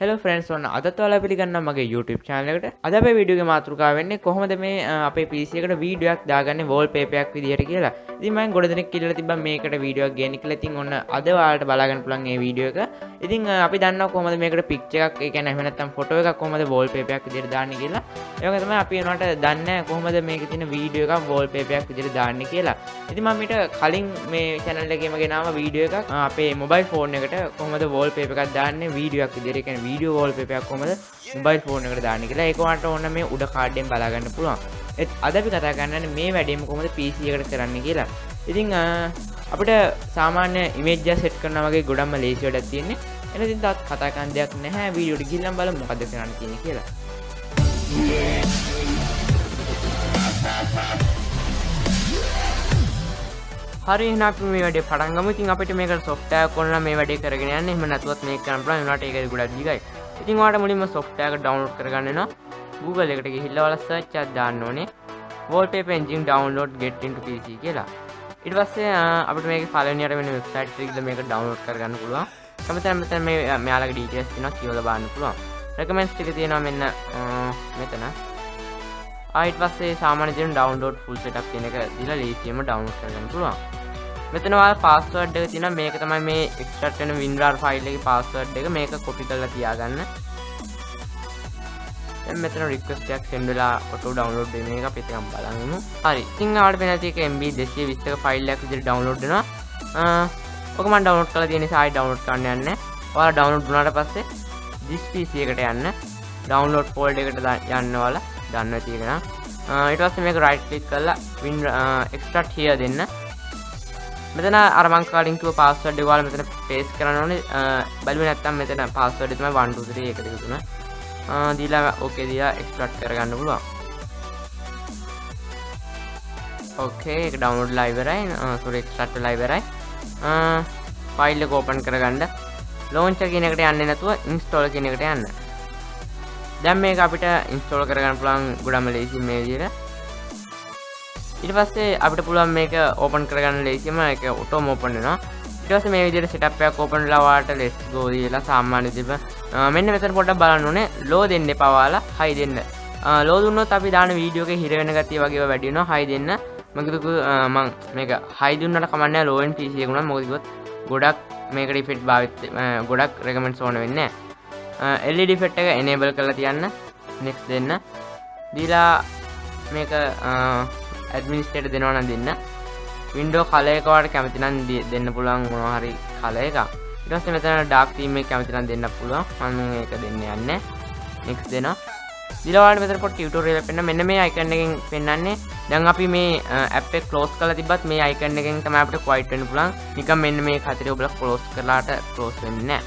Hello friends, ඔන්න අදත් ඔයාලා පිළිගන්නවා මගේ YouTube channel එකට. අද අපේ වීඩියෝ එකේ මාතෘකාව වෙන්නේ කොහොමද මේ අපේ PC එකට වීඩියෝ එකක් දාගන්නේ වෝල්පේපර් එකක් විදිහට කියලා. ඉතින් මම ගොඩ දෙනෙක් ඉල්ලලා තිබ්බා මේකට වීඩියෝ එකක් ගේන්න කියලා. ඉතින් ඔන්න අද ඔයාලට බලා ගන්න පුළුවන් මේ වීඩියෝ එක. ඉතින් අපි දන්නවා කොහොමද මේකට පික්චර් එකක්, ඒ කියන්නේ එහෙම නැත්නම් ෆොටෝ එකක් කොහොමද වෝල්පේපර් එකක් විදිහට දාන්නේ කියලා. ඒ වගේ තමයි අපි උනාට දන්නේ නැහැ කොහොමද මේකේ තියෙන වීඩියෝ එකක් වෝල්පේපර් එකක් විදිහට දාන්නේ කියලා. ඉතින් මම ඊට කලින් මේ channel එකේම ගෙනාව වීඩියෝ එකක් අපේ මොබයිල් ෆෝන් එකට කොහොමද වෝල්පේපර් එකක් දාන්නේ වීඩියෝ එකක් විදිහට. ඒ කියන්නේ වීඩියෝ වෝල්පේපර් එකක් කොහොමද මොබයිල් ෆෝන් එකට දාන්නේ කියලා. ඒක ඔයාලට ඕන මේ උඩ කාඩ් එකෙන් බලා ගන්න පුළුවන්. ඒත් අද අපි කතා කරන්නේ මේ වැඩේම කොහොමද PC එකට කරන්නේ කියලා. ඉතින් අපිට සාමාන්‍ය ඉමේජ් එක සෙට් කරනවා වගේ ගොඩක්ම ලේසි වැඩක් තියෙන්නේ. එහෙනම් ඉතින් තවත් කතා කරන්න දෙයක් නැහැ. වීඩියෝ එකට ගිහිල්ලා බලමු මොකද්ද කරන්න තියෙන්නේ කියලා. හරි, එහෙනම් අපි මේ වැඩේ පටන් ගමු. ඉතින් අපිට මේකට සොෆ්ට්වෙයාර් එකක් ඕන නම් මේ වැඩේ කරගෙන යන්න. එහෙම නැතුවත් මේක කරන්න පුළුවන්. ඒ වුණාට ඒක ගොඩක් දිගයි. ඉතින් ඔයාලට මුලින්ම සොෆ්ට්වෙයාර් එක ඩවුන්ලෝඩ් කරගන්න වෙනවා. Google එකට ගිහිල්ලා ඔයාලා සර්ච් එකක් දාන්න ඕනේ. Wallpaper engine download get into PC කියලා. ඊට පස්සේ අපිට මේකේ පළවෙනියට වෙන වෙබ්සයිට් එකට ගිහිල්ලා මේක ඩවුන්ලෝඩ් කරගන්න පුළුවන්. කැමති නම් මෙතන මේ මෙයාලගේ ඩීටේල්ස් තියෙනවා කියවලා බලන්න පුළුවන්. රෙකමන්ඩ්ස් ටික තියෙනවා මෙන්න මෙතන. ඊට පස්සේ සාමාන්‍ය දෙයක් ඩවුන්ලෝඩ් ෆුල් සෙටප් කියන එක දීලා ලේසියෙන්ම ඩවුන්ලෝඩ් කරගන්න පුළුවන්. මෙතන ඔයාලා පාස්වර්ඩ් එක තියෙනවා. මේක තමයි මේ එක්ස්ට්‍රැක්ට් වෙන WinRAR file එකේ පාස්වර්ඩ් එක. මේක කොපි කරලා තියාගන්න. දැන් මෙතන රික්වෙස්ට් එකක් සෙන්ඩ් වෙලා ඔටෝ ඩවුන්ලෝඩ් වෙන එක අපි ටිකක් බලන් ඉමු. හරි. ඉතින් ඔයාලට පේනවා ඇති එක MB 220ක ෆයිල් එකක් විදිහට ඩවුන්ලෝඩ් වෙනවා. ඔක මම ඩවුන්ලෝඩ් කරලා තියෙන නිසා ආයෙ ඩවුන්ලෝඩ් කරන්න යන්නේ නැහැ. ඔයාලා ඩවුන්ලෝඩ් වුණාට පස්සේ this PC එකට යන්න. ඩවුන්ලෝඩ් ෆෝල්ඩර් එකට යන්න ඔයාලා දන්නවා ඇති එක නම්. ඊට පස්සේ මේක රයිට් ක්ලික් කරලා win extract here දෙන්න. මෙතන අර මං කලින් කිව්ව පාස්වර්ඩ් එක ඔයාලා මෙතන පේස්ට් කරන්න ඕනේ. බැලුවේ නැත්තම් මෙතන පාස්වර්ඩ් එක තමයි 1 2 3 1 2 3. දීලා ඕකේ දීලා එක්ස්ට්‍රැක්ට් කරගන්න පුළුවන්. ඕකේ ඒක ඩවුන්ලෝඩ් වෙලා ඉවරයි. සෝරි, එක්ස්ට්‍රැක්ට් වෙලා ඉවරයි. ෆයිල් එක ඕපන් කරගන්න. ලොන්චර් කියන එකට යන්නේ නැතුව ඉන්ස්ටෝල් කියන එකට යන්න. දැන් මේක අපිට ඉන්ස්ටෝල් කරගන්න පුළුවන් ගොඩක්ම ලේසියෙන් මේ විදිහට. ඊට පස්සේ අපිට පුළුවන් මේක ඕපන් කරගන්න ලේසියෙන්ම, ඒක ඔටෝම ඕපන් වෙනවා. ඊට පස්සේ මේ විදිහට සෙටප් එකක් ඕපන් වෙලා ඔයාලට let's go දීලා සාමාන්‍ය විදිහට මෙන්න මෙතන පොඩ්ඩක් බලන්න ඕනේ. ලෝ දෙන්න එපා ඔයාලා, හයි දෙන්න. ලෝ දුන්නොත් අපි දාන වීඩියෝ එකේ හිර වෙන ගතිය වගේ ඒවා වැඩි වෙනවා. හයි දෙන්න. මොකද මං මේක හයි දුන්නට කමක් නෑ, ලෝ එන් PC එක උනත්. මොකද කිව්වොත් ගොඩක් මේකට ඉෆෙක්ට් භාවිත, ගොඩක් රෙකමන්ඩ්ස් ඕන වෙන්නේ නෑ. LED effect එක enable කරලා තියන්න. Next දෙන්න. දීලා මේක ඇඩ්මිනිස්ට්‍රේටර් දෙනවා නම් දෙන්න. Window color එක ඔයාලට කැමති නම් දෙන්න පුළුවන් මොනවා හරි color එකක්. ඊට පස්සේ මෙතන dark theme එක කැමති නම් දෙන්න පුළුවන්. මම මේක දෙන්න යන්නේ නෑ. Next දෙනවා. දීලා ඔයාලට මෙතන පොඩි ටියුටෝරියල් එකක් පෙන්නන්න. මෙන්න මේ icon එකෙන් පෙන්නන්නේ. දැන් අපි මේ ඇප් එක ක්ලෝස් කරලා තිබ්බත් මේ icon එකෙන් තමයි අපිට ක්වයිට් වෙන්න පුළුවන්. නිකන් මෙන්න මේ හතරේ ඔබලා ක්ලෝස් කරලාට ක්ලෝස් වෙන්නේ නෑ.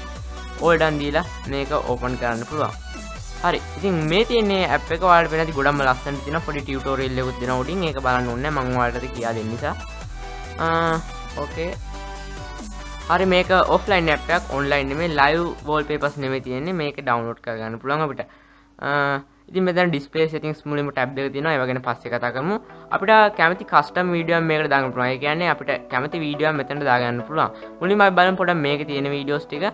ඕල් ඩන් දීලා මේක ඕපන් කරන්න පුළුවන්. හරි. ඉතින් මේ තියෙන්නේ ඇප් එක ඔයාලට පේන ඇති ගොඩක්ම ලස්සනට තියෙනවා. පොඩි ටියුටෝරියල් එකකුත් දෙනවා උඩින්. ඒක බලන්න ඕනේ නෑ. මං ඔයාලට කියා දෙන්න නිසා. ඕකේ. හරි, මේක ඔෆ්ලයින් ඇප් එකක්, ඔන්ලයින් නෙමෙයි, ලයිව් වෝල්පේපර්ස් නෙමෙයි තියෙන්නේ. මේක ඩවුන්ලෝඩ් කරගන්න පුළුවන් අපිට. ඉතින් මෙතන ඩිස්ප්ලේ සෙටින්ග්ස් මුලින්ම ටැබ් දෙක තියෙනවා. ඒවා ගැන පස්සේ කතා කරමු. අපිට කැමති කස්ටම් වීඩියෝ එකක් මේකට දාගන්න පුළුවන්. ඒ කියන්නේ අපිට කැමති වීඩියෝ එකක් මෙතනට දාගන්න පුළුවන්. මුලින්ම අපි බලමු පොඩ්ඩක් මේකේ තියෙන වීඩියෝස් ටික.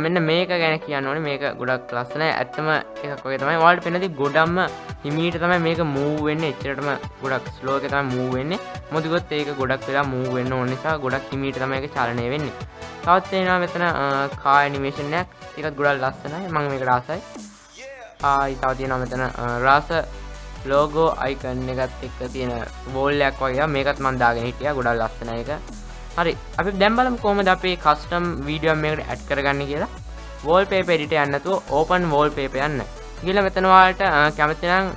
මෙන්න මේක ගැන කියන්න ඕනේ. මේක ගොඩක් ලස්සනයි. ඇත්තම එකක් වගේ තමයි. ඔයාලට පේනදී ගොඩක්ම හිමීට තමයි මේක මූව් වෙන්නේ. එච්චරටම ගොඩක් ස්ලෝ එක තමයි මූව් වෙන්නේ. මොකද කිව්වොත් ඒක ගොඩක් වෙලා මූව් වෙන්න ඕන නිසා ගොඩක් හිමීට තමයි ඒක චලනය වෙන්නේ. තවත් එනවා මෙතන කා ඇනිමේෂන් එකක්. ඒකත් ගොඩක් ලස්සනයි. මම මේකට ආසයි. ආයි තව තියෙනවා මෙතන රාස ලෝගෝ අයිකන් එකත් එක්ක තියෙන වෝල් එකක් වගේ එකක්. මේකත් මම දාගෙන හිටියා. ගොඩක් ලස්සනයි ඒක. හරි, අපි දැන් බලමු කොහොමද අපේ කස්ටම් වීඩියෝ එක මේකට ඇඩ් කරගන්නේ කියලා. වෝල්පේපර් එඩිටර් යන්න නැතුව ඕපන් වෝල්පේපර් යන්න. ගිහලා මෙතන ඔයාලට කැමති නම්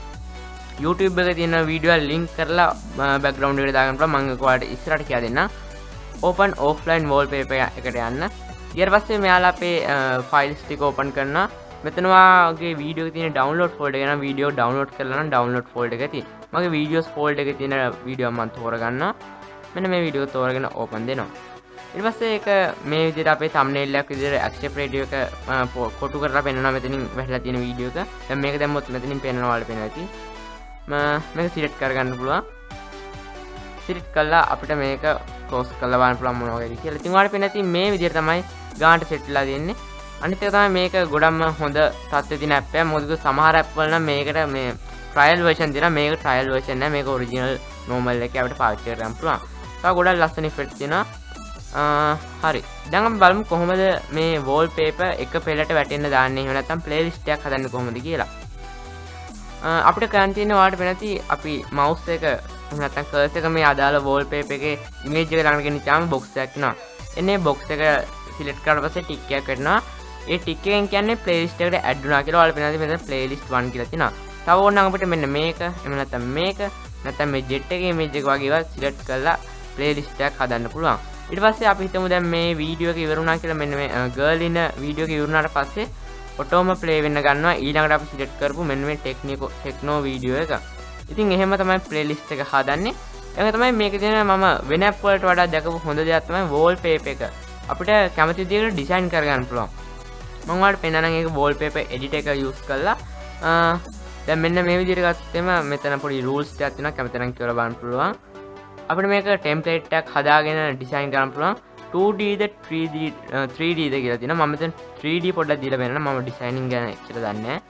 YouTube එකේ තියෙන වීඩියෝ එක ලින්ක් කරලා බෑග්ග්‍රවුන්ඩ් එකට දාගන්න පුළුවන්. මම ඒක ඔයාලට ඉස්සරහට කියා දෙන්නම්. ඕපන් ඔෆ්ලයින් වෝල්පේපර් එකට යන්න. ඊට පස්සේ මෙයාලා අපේ ෆයිල්ස් ටික ඕපන් කරනවා. මෙතන ඔයාගේ වීඩියෝ එකේ තියෙන ඩවුන්ලෝඩ් ෆෝල්ඩර් එක නම් වීඩියෝ ඩවුන්ලෝඩ් කරලා නම් ඩවුන්ලෝඩ් ෆෝල්ඩර් එක තියෙනවා. මගේ වීඩියෝස් ෆෝල්ඩර් එකේ තියෙන වීඩියෝ මම තෝරගන්නවා. මෙන්න මේ වීඩියෝ තෝරගෙන ඕපන් දෙනවා. ඊට පස්සේ ඒක මේ විදිහට අපේ තම්නේල් එකක් විදිහට ඇක්සෙප්ට් රේඩියෝ එක කොටු කරලා පෙන්නනවා මෙතනින් වැහලා තියෙන වීඩියෝ එක. දැන් මේක දැම්මොත් මෙතනින් පෙන්නනවා ඔයාලට පේනවා ඇති. මේක සිලෙක්ට් කරගන්න පුළුවන්. සිලෙක්ට් කළා අපිට මේක ක්ලෝස් කරලා බලන්න පුළුවන් මොනවා වගේද කියලා. ඉතින් ඔයාලට පේන ඇති මේ විදිහට තමයි ගානට සෙට් වෙලා තියෙන්නේ. අනිත් එක තමයි මේක ගොඩක්ම හොඳ තත්ත්වයේ තියෙන ඇප් එකක්. මොකද සමහර ඇප් වල නම් මේකට මේ ට්‍රයල් වර්ෂන් තියෙනවා. මේක ට්‍රයල් වර්ෂන් නෑ. මේක ඔරිජිනල් නෝමල් එකේ අපිට පාවිච්චි කරගන්න පුළුවන්. තව ගොඩක් ලස්සන ඉෆෙක්ට් තියෙනවා. හරි. දැන් අපි බලමු කොහොමද මේ වෝල්පේපර් එක පෙළට වැටෙන්න දාන්නේ, එහෙම නැත්නම් ප්ලේලිස්ට් එකක් හදන්නේ කොහොමද කියලා. අපිට කරන්න තියෙන්නේ ඔයාලට පේනති අපි මවුස් එක එහෙම නැත්නම් කර්සර් එක මේ අදාළ වෝල්පේපර් එකේ ඉමේජ් එක ළඟට ගෙනිච්චාම බොක්ස් එකක් එනවා. එන්නේ බොක්ස් එක සිලෙක්ට් කරාට පස්සේ ටික් එකක් වැටෙනවා. ඒ ටික් එකෙන් කියන්නේ ප්ලේලිස්ට් එකට ඇඩ් වුණා කියලා. ඔයාලට පේනති මෙතන ප්ලේලිස්ට් 1 කියලා තියෙනවා. තව ඕනනම් අපිට මෙන්න මේක, එහෙම නැත්නම් මේක, නැත්නම් මේ ජෙට් එකේ ඉමේජ් එක වගේ ඒවා සිලෙක්ට් කරලා ප්ලේලිස්ට් එකක් හදන්න පුළුවන්. ඊට පස්සේ අපි හිතමු දැන් මේ වීඩියෝ එක ඉවර වුණා කියලා. මෙන්න මේ ගර්ල් ඉන වීඩියෝ එක ඉවර වුණාට පස්සේ ඔටෝම ප්ලේ වෙන්න ගන්නවා ඊළඟට අපි සිලෙක්ට් කරපු මෙන්න මේ ටෙක්නෝ වීඩියෝ එක. ඉතින් එහෙම තමයි ප්ලේලිස්ට් එක හදන්නේ. ඒක තමයි මේකේ තියෙන මම වෙන ඇප් වලට වඩා දැකපු හොඳ දෙයක් තමයි වෝල්පේපර් එක. අපිට කැමති විදිහකට ඩිසයින් කරගන්න පුළුවන්. මම ඔයාලට පෙන්නන්නම් ඒක වෝල්පේපර් එඩිටර් එක යූස් කරලා. දැන් මෙන්න මේ විදිහට ගත්තෙම මෙතන පොඩි රූල්ස් ටිකක් තියෙනවා. කැමති නම් කියලා බලන්න පුළුවන්. අපිට මේක ටෙම්ප්ලේට් එකක් හදාගෙන ඩිසයින් කරන්න පුළුවන්. 2D ද 3D 3D ද කියලා තියෙනවා. මම මෙතන 3D පොඩ්ඩක් දීලා බලන්න. මම ඩිසයිනින් ගැන එච්චර දන්නේ නැහැ.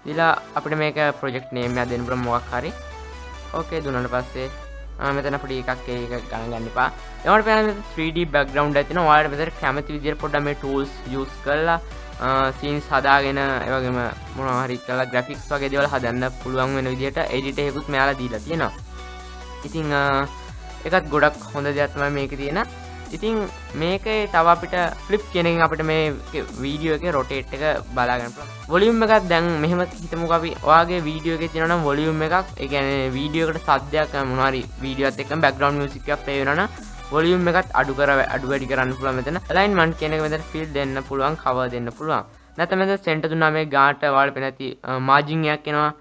දීලා අපිට මේක ප්‍රොජෙක්ට් නේම් එකක් දෙන්න පුළුවන් මොකක් හරි. ඕකේ දුන්නාට පස්සේ මෙතන පොඩි එකක් ඒක ගණන් ගන්න එපා. ඊළඟට පේන මෙතන 3D background එකක් තියෙනවා. ඔයාලට මෙතන කැමති විදියට පොඩ්ඩක් මේ ටූල්ස් යූස් කරලා සීන්ස් හදාගෙන, ඒ වගේම මොනවා හරි කරලා ග්‍රැෆික්ස් වගේ දේවල් හදන්න පුළුවන් වෙන විදියට එඩිටර් එකකුත් මෙයාලා දීලා තියෙනවා. ඉතින් ඒකත් ගොඩක් හොඳ දෙයක් තමයි මේකේ තියෙන. ඉතින් මේකේ තව අපිට ෆ්ලිප් කියන එකෙන් අපිට මේ වීඩියෝ එකේ රොටේට් එක බලා ගන්න පුළුවන්. වොලියුම් එකක් දැන් මෙහෙම හිතමුකෝ අපි ඔයාගේ වීඩියෝ එකේ තියෙනවා නම් වොලියුම් එකක්, ඒ කියන්නේ වීඩියෝ එකට සද්දයක් මොනවා හරි වීඩියෝ එකත් එක්කම බැක්ග්‍රවුන්ඩ් මියුසික් එකක් ප්ලේ වෙනවා නම් වොලියුම් එකත් අඩු කර අඩු වැඩි කරන්න පුළුවන් මෙතන. ඇලයින්මන්ට් කියන එක මෙතන ෆිල් දෙන්න පුළුවන්, කවර් දෙන්න පුළුවන්. නැත්නම් මෙතන සෙන්ටර් දුන්නා මේ ගාට ඔයාලට පේන ඇති මාජින් එකක් එනවා.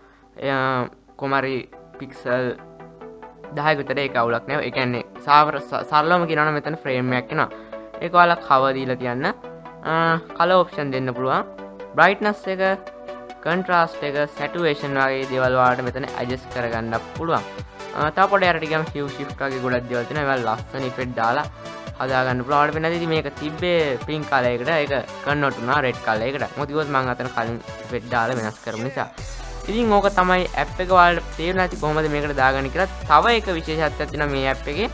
කොහොම හරි පික්සල් 10ක විතර, ඒක අවුලක් නෑ. ඒ කියන්නේ සරලවම කියනවා නම් මෙතන ෆ්‍රේම් එකක් එනවා. ඒක ඔයාලා කවර් දීලා තියන්න. කලර් ඔප්ෂන් දෙන්න පුළුවන්. බ්‍රයිට්නස් එක, කන්ට්‍රාස්ට් එක, සැටුරේෂන් වගේ දේවල් ඔයාලට මෙතන ඇඩ්ජස්ට් කරගන්න පුළුවන්. තව පොඩි අරට ගියාම හියු ෂිෆ්ට් වගේ ගොඩක් දේවල් තියෙනවා. ඒවා ලස්සන ඉෆෙක්ට් දාලා හදාගන්න පුළුවන්. ඔයාලට පේනවා ඉතින් මේක තිබ්බේ පින්ක් කලර් එකට. ඒක කන්වර්ට් වුණා රෙඩ් කලර් එකට. මොකද කිව්වොත් මං අතන කලින් ඉෆෙක්ට් දාලා වෙනස් කරපු නිසා. ඉතින් ඕක තමයි ඇප් එක. ඔයාලට තේරුණා ඇති කොහොමද මේකට දාගන්නේ කියලා. තව එක විශේෂත්වයක් තියෙනවා මේ ඇප් එකේ.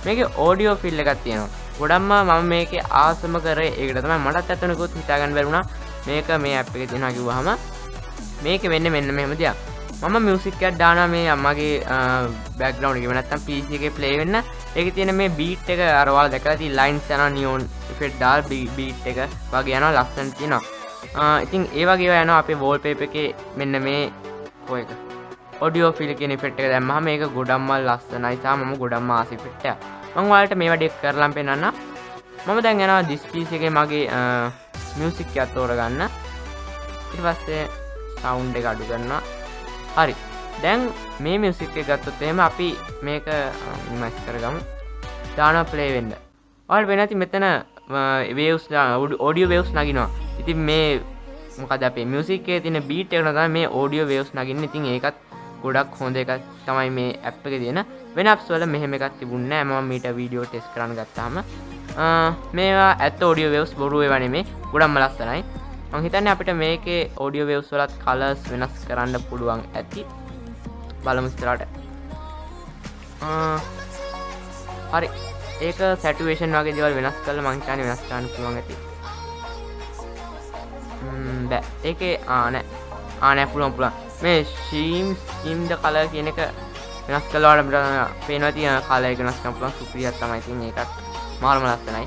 මේකේ ඔඩියෝ ෆිල් එකක් තියෙනවා. ගොඩක්ම මම මේකේ ආසම කරේ ඒකට තමයි. මටත් ඇත්තටම කිව්වොත් හිතා ගන්න බැරි වුණා මේක මේ ඇප් එකේ තියෙනවා කිව්වහම. මේකේ වෙන්නේ මෙන්න මෙහෙම දෙයක්. මම මියුසික් එකක් දානවා මේ අම්මගේ බෑග්ග්‍රවුන්ඩ් එකේ නැත්තම් PC එකේ ප්ලේ වෙන්න. ඒකේ තියෙන මේ බීට් එක අර ඔයාලා දැකලා තියෙන ලයින්ස් යනවා, නියොන් ඉෆෙක්ට් දාලා බීට් එක වගේ යනවා, ලස්සනට තියෙනවා. ඉතින් ඒ වගේ ඒවා යනවා අපේ වෝල්පේපර් එකේ. මෙන්න මේ කො එක ඔඩියෝ ෆිල් කියන ඉෆෙක්ට් එක දැම්මහම මේක ගොඩක්ම ලස්සනයි සහ මම ගොඩක්ම ආස ඉෆෙක්ට් එකක්. මම ඔයාලට මේ වැඩේ කරලම් පෙන්නන්න. මම දැන් යනවා this PC එකේ මගේ මියුසික් එකක් තෝරගන්න. ඊට පස්සේ සවුන්ඩ් එක අඩු කරනවා. හරි. දැන් මේ මියුසික් එක ගත්තොත් එහෙම අපි මේක මිනිමයිස් කරගමු. දානවා ප්ලේ වෙන්න. ඔයාලට වෙන ඇති මෙතන වේව්ස්, ඔඩියෝ වේව්ස් නගිනවා. ඉතින් මේ මොකද අපේ මියුසික් එකේ තියෙන බීට් එකට තමයි මේ ඔඩියෝ වේව්ස් නගින්නේ. ඉතින් ඒකත් ගොඩක් හොඳ එකක් තමයි මේ ඇප් එකේ තියෙන. වෙන ඇප්ස් වල මෙහෙම එකක් තිබුණේ නෑ. මම මීට වීඩියෝ ටෙස්ට් කරන්න ගත්තාම මේවා ඇත්ත ඔඩියෝ වේව්ස්, බොරු ඒවා නෙමෙයි. ගොඩක්ම ලස්සනයි. මං හිතන්නේ අපිට මේකේ ඔඩියෝ වේව්ස් වලත් කලර්ස් වෙනස් කරන්න පුළුවන් ඇති. බලමු ඉස්සරහට. හරි. ඒක සැටුරේෂන් වගේ දේවල් වෙනස් කරලා මං හිතන්නේ වෙනස් කරන්න පුළුවන් ඇති. බෑ. ඒකේ නෑ. නෑ, පුළුවන් පුළුවන්. මේ ෂීම් ද කලර් කියන එක වෙනස් කළා ඔයාලට අපිට පේනවා තියෙන කලර් එක වෙනස් කරන්න පුළුවන්. සුපිරියක් තමයි ඉතින් ඒකත් මාරම ලස්සනයි.